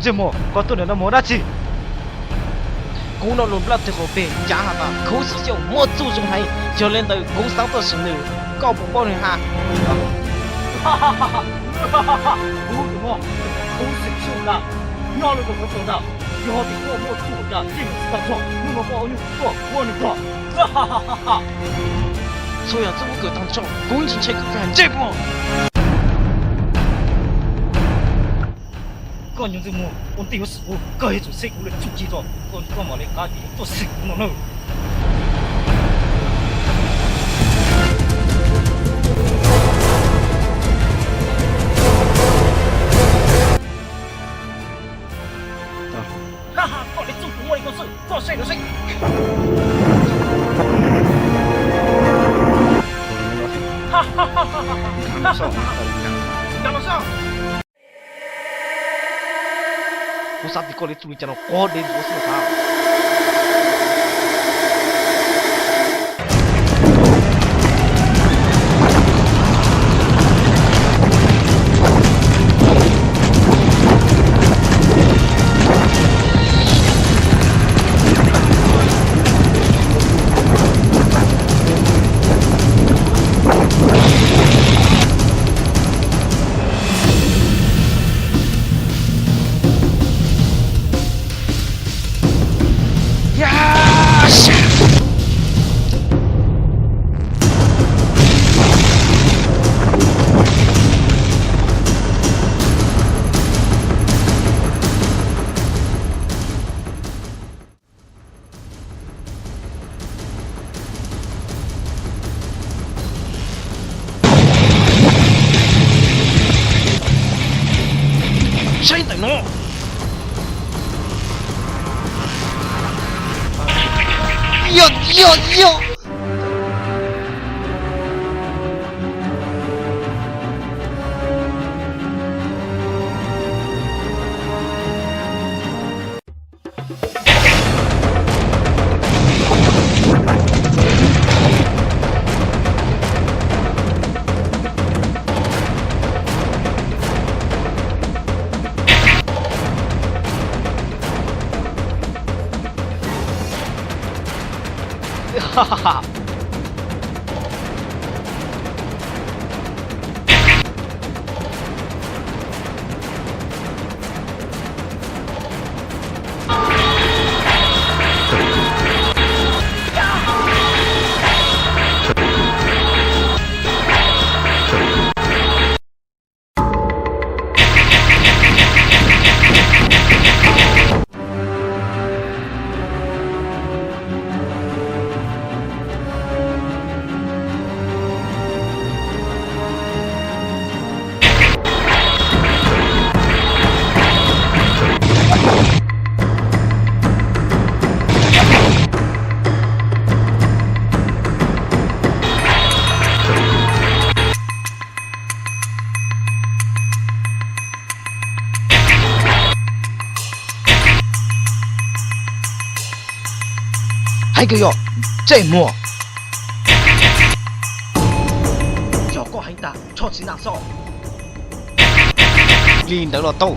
Ntsej muag, koj tuaj ntawm no mus ua dab tsi? Kuv lo lus nplaj teg qhov peg cav has tas Khuv Xim Xyooj muaj txuj zoo heev, yog li ntawd kuv xav tuaj sim nws, koj puas paub nws hab? Kuv tus muam, Khuv Xim Xyooj ntag, nyob lub nroog Qhov Txos ntag. Yog tias koj muaj txuj cas cia mus tsis tag tso, hnub no koj ua nyuj tuaj ua nws txog. Txhua yam txuj ua kawm tag nrho, kuv tsis ntshai koj kiag ntsej muag. Koj nyob ntsej muag ua ntej yuav xwm kuv, koj yuav tsum xeeb kuv lub txuj ci tso, koj mam li qab tias yuav tuaj xeeb kuv no na. Koj li txuj kuv muaj li koj xwb, koj xeeb los xeeb. Kuv xav tias koj li txuj li cas no quav dev ntxuav xwb no xav. Saib ntawm no. Yog, yog, yog. Heev kawg yog, ntsej muag. Yog koj heev tag, rho txiv nam xwb. Li ntawd los tau.